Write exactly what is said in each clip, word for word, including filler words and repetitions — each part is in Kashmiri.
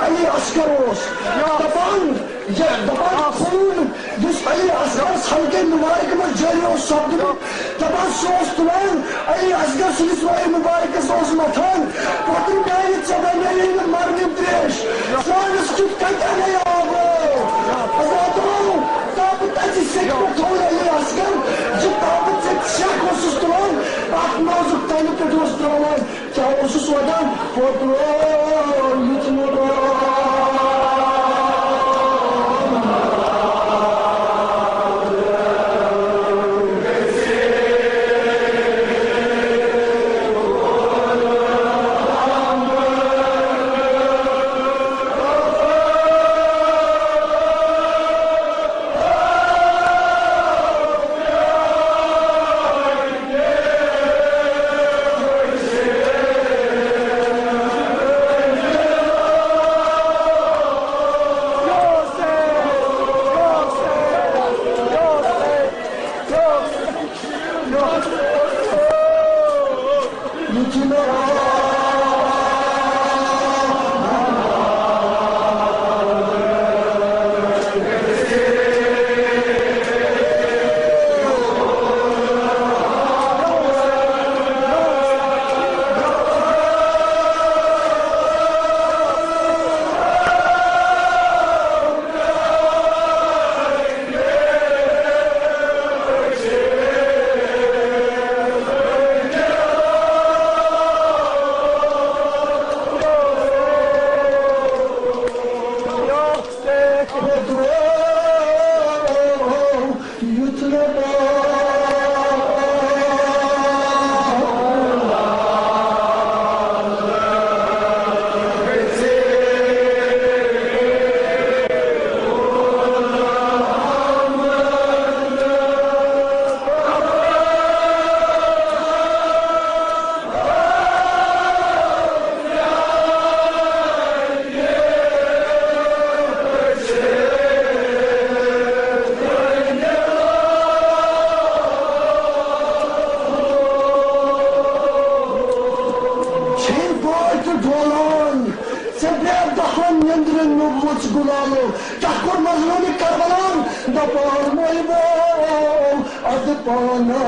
علی اصغر اوس دپان، یہِ دپان خوٗن یُس علی اصغرس حلقے مبارک منٛز جٲری اوس سپدمُت، دپان سُہ اوس تُلان علی اصغر سٕنٛدِس وٲرۍ مبارکس اوس متھان، پتہٕ میانہِ ژےٚ بنییہِ نہٕ مرنہِ تریش، سٲنِس کیُتھ کتہِ انے آب؟ حضراتو، تاپہٕ تتہِ سیٚکہِ پٮ۪ٹھ تھوٚو علی اصغر، زِ تاپہٕ ژےٚ سیٚکھ اوسُس تُلان، اتھ نازُک تنہٕ پٮ۪ٹھ اوس ترٛاوان۔ کیٛاہ اوسُس وَدان؟ پھوٚٹوو یُتھ مےٚ بہٕ۔ چھِن پٲٹھۍ ڈولان، ژےٚ بے دخلن نیٚنٛدرِ نوٚمُت گُلالو۔ کیٛاہ کوٚر مظلوٗمِ کربلان؟ دپان مٔلۍ وو اَدٕ پانَے۔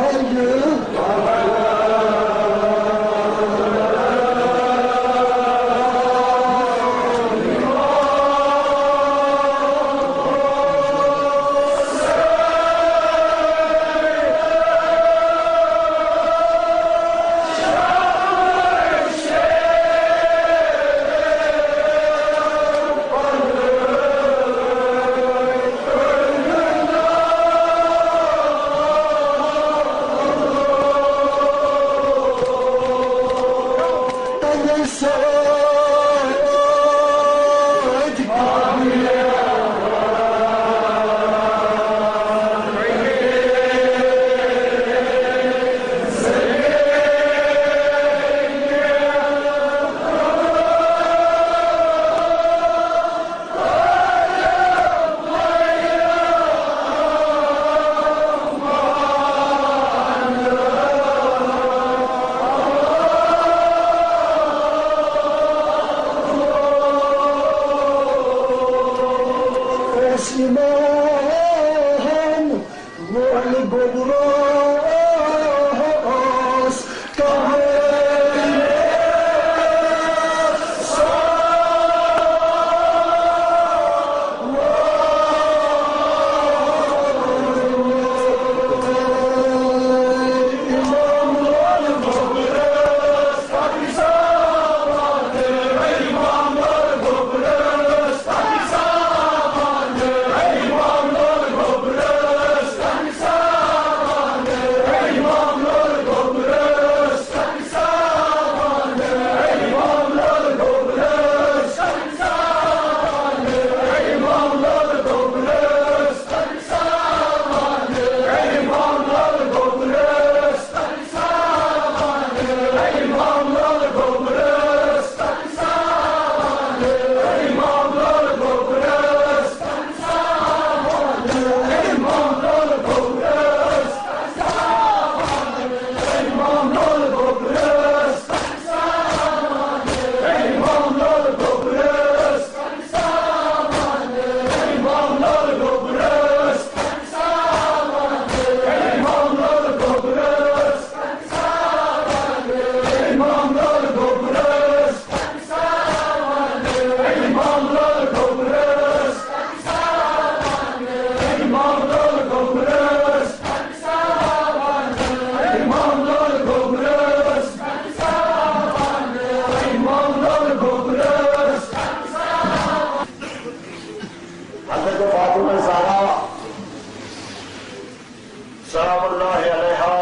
سلام اللہ علیہا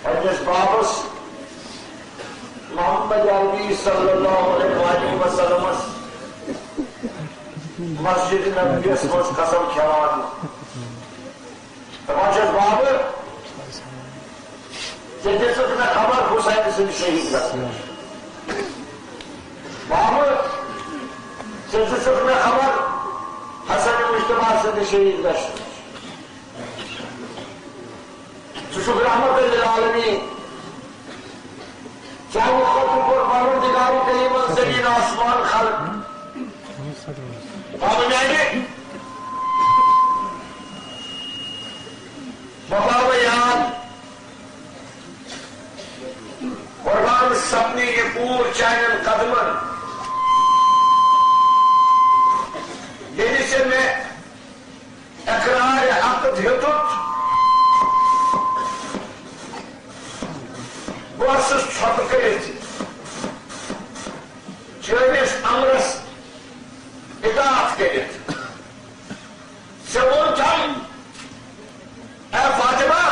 پننِس بابس محمد عربی صلی اللہ علیہ وآلہ وسلمس مسجد نبویس منٛز قسم کھٮ۪وان۔ دپان چھس، بابہٕ، ژےٚ دِژٕتھ مےٚ خبر حسین سٕنٛدِ شہید گژھنٕچ۔ بابہٕ، ژےٚ دِژٕتھ مےٚ خبر حسن مجتبیٰ سٕنٛدِ شہید گژھنٕچ۔ ژٕ چھُکھ رحمت للعالمین۔ چانہِ خٲطرٕ کوٚر پروردگار کریمن زمین آسمان خلق۔ بابہٕ میانہِ، بابہٕ یاد، قربان سپنہِ یہِ کوٗر چانٮ۪ن قدمن۔ ییٚلہِ ژےٚ مےٚ اقرار عقد ہیوٚتُتھ، بہٕ اوسُس ژھۄپہٕ کٔرِتھ چٲنِس امرس اطاعت کٔرِتھ۔ ژےٚ ووٚنتھم، اے فاطمہ،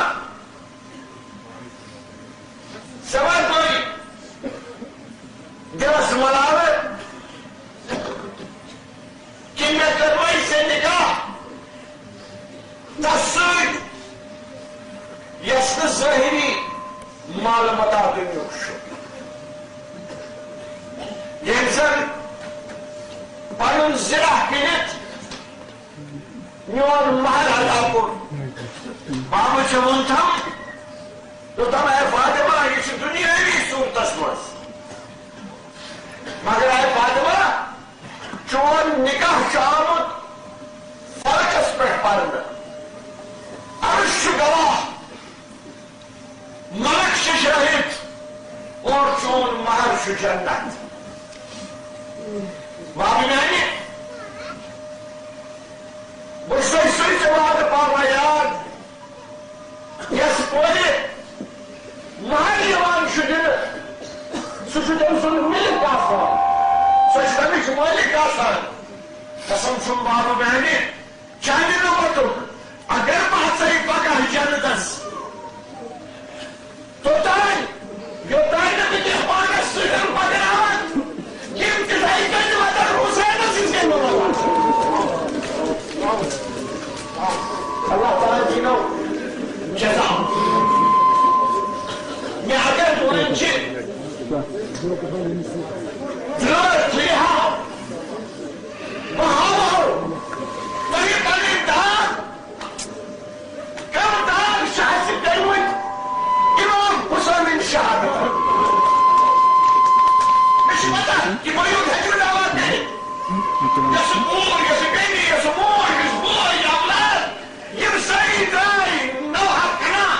ژےٚ ما گوٚے دِلس ملالہٕ کہِ مےٚ کٔروے ژےٚ نکاح تس سۭتۍ، یس نہٕ ظٲہری مال متاع دُنیاہُک چھُ، ییٚمۍ زن پنُن زِرہ کٕنِتھ میون مہر ادا کوٚر؟ بابہٕ، ژےٚ ووٚنتھم، دوٚپتم، اے فاطمہ، یہِ چھُ دُنیٲوی صوٗرتس منٛز، مگر اے فاطمہ، چون نکاح چھُ آمُت فلکس پٮ۪ٹھ پرنہٕ۔ عرش چھُ گواہ، ملک چھِ شٲہِد، اور چون مہر چھُ جنت۔ بابہٕ میانہِ، بہٕ چھُسے سُے ژےٚ وعدٕ پاوان یاد، یَس کورِ مہر یِوان چھُ دِنہٕ، سُہ چھُ تٔمۍ سُنٛد ملک آسان، سۄ چھِ تَمِچ مٲلِک آسان۔ قسم چھُم بابہٕ میانہِ، چانہِ نعمتُک، اگر بہٕ اژے پگاہ جنتس، توٚتام، یوٚتام نہٕ بہٕ تِم پانس سۭتۍ پکناوکھ، یِم تِتھے کٔنۍ وتن حسینس سٕنٛدۍ کٔنۍ وتن۔ اللہ تعالیٰ دِنو جزا۔ مےٚ اگر وۄنۍ چھِ درٛٲر تُلہِ ہا، بہٕ ہاوہو تۄہہِ پنٕنۍ داغ۔ کم داغ چھِ اَسہِ کٔرمٕتۍ امام حسینٕنۍ شہادت۔ مےٚ چھِ پتہ، یِمو یوت ہیٚکہِ نہٕ دعویٰ کٔرِتھ۔ یۄسہٕ کوٗر، یۄسہٕ بیٚنہِ، یۄسہٕ موج، یُس بوے، یہِ اولاد، یِم سٲری درٛاے نوحہ کران،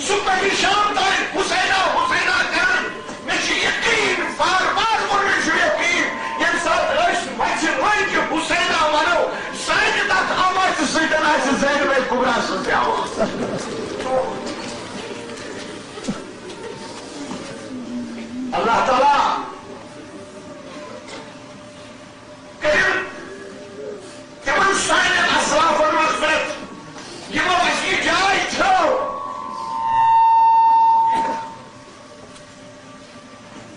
صبح پٮ۪ٹھ شام تام حسینہ، حسینہ کران۔ مےٚ چھُ یقین، بار بار ووٚن مےٚ چھُ یقین، ییٚمہِ ساتہٕ أسۍ مَژِ لٔنٛگۍ حسینہ وَنو، سانہِ تَتھ آوازِ سۭتۍ آسہِ زینب کبریٰ سٕنٛز تہِ آواز۔ اللہ تعالیٰ کٔرِن تِمن سانٮ۪ن اسلافن مغفرت، یِمو اَسہِ یہِ جاے تھٲو۔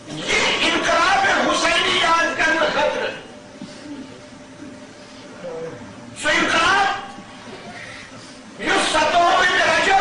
یہِ انقلاب حسینی یاد کرنہٕ خٲطرٕ، سُہ انقلاب یُس ستووُہمہِ رجب